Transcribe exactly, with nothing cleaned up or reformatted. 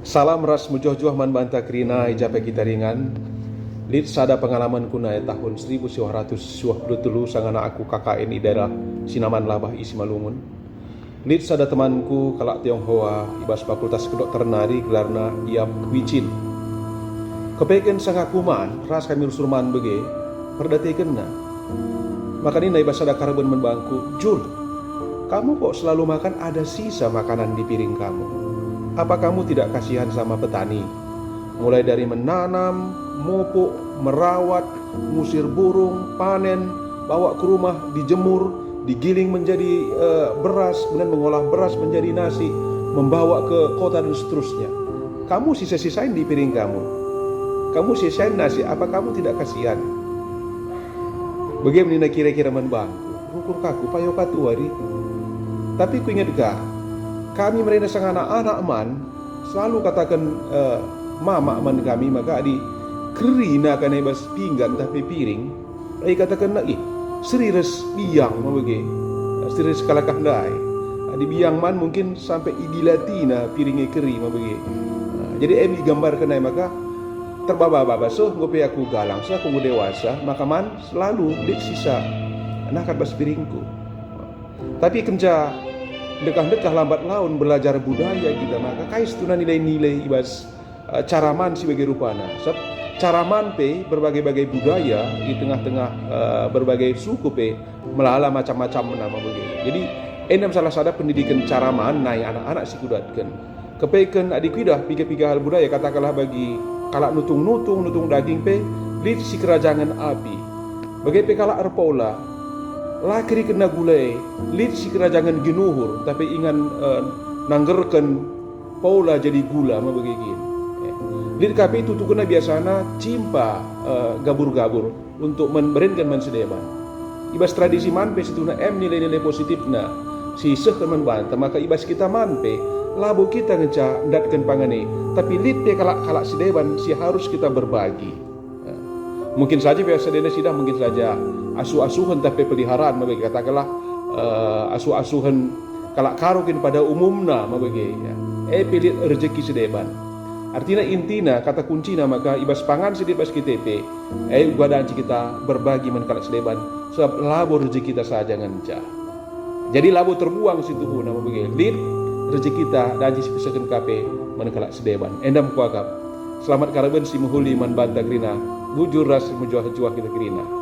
Salam ras mejuah-juah man banta kerina i ja pe kita ringan. Lit sada pengalamanku nai tahun seribu siwah ratus siwah puluh telu sanga aku K K N i daerah Sinaman Labah i Simalungun. Lit sada temanku kalak Tionghoa i bas Fakultas Kedokteran nari gelarna Yap Wicin. Kepeken sanga kuman ras kami rusur man bage, perdatekenna. Maka nina i bas sada karaben man bangku, "Jul, kamu kok selalu makan ada sisa makanan di piring kamu? Apa kamu tidak kasihan sama petani? Mulai dari menanam, mupuk, merawat, ngusir burung, panen, bawa ke rumah, dijemur, digiling menjadi, eh, beras, kemudian mengolah beras menjadi nasi, membawa ke kota dan seterusnya. Kamu sisa-sisain di piring kamu. Kamu sisain nasi, apa kamu tidak kasihan?" Bage nina kira-kira man bangku, rukur ka aku, payo ka tua di. Tapi kuinget ka, kami merena sanga anak-anak man, selalu kataken, eh, mama man kami, maka adi kerina kena i bas pinggan ntah pe piring, eh, katakenna, "Ih, seri ras biang ma bage, seri ras kalakah ndai." Adi biang man mungkin sampai idilatina piring e keri ma bage. Nah, jadi em igambarken ai maka terbaba-baba, seh enggo pe aku galang, seh aku enggo dewasa, maka man selalu lit sisa nakat bas piringku. Tapi kenca ndekah-ndekah lambat laun belajar budaya kita, maka kai situhuna nilai-nilai i bas, eh, cara man si bage rupana. Sebab cara man pe berbagai-bagai budaya i tengah-tengah, eh, berbagai suku pe melala macam-macamna ma bage. Jadi, enda me salah sada pendidiken cara man nai anak-anak si kudatken. Kepeken adi kuidah piga-piga hal budaya, katakenlah bagi kalak nutung-nutung, nutung daging pe, lit sikerajangen api. Bage pe kalak erpaula, la kerikenna gula e, lit sikerajangen ginuhur, tapi ingan, eh, nanggerken paula jadi gula ma bage kin. Eh, lit ka pe itutukenna biasana cimpa, eh, gabur-gabur untuk men-, berenken man si deban. I bas tradisi man pe situhuna em nilai-nilai positifna si isehken man banta, maka i bas kita man pe labo kita ngenca ndatken pangan e, tapi lit pe kalak-kalak si deban si harus kita berbagi. Eh, mungkin saja biasa dena sidah, mungkin saja asuh-asuhen ntah pe peliharaan ma bage, katakenlah, eh, asuh-asuhen kalak Karo kin pada umumna ma bage, ya. E pe lit rejeki si deban. Artina intina kata kuncina maka i bas pangan si lit bas kita pe, e uga danci kita berbagi man kalak si deban, sebab labo rejekita saja ngenca. Jadi labo terbuang situhuna ma bage, lit rejekita danci sipesehken ka pe man kalak si deban. Enda me kuakap. Selamat karaben si mehuli man banta kerina, bujur ras mejuah-juah kita kerina.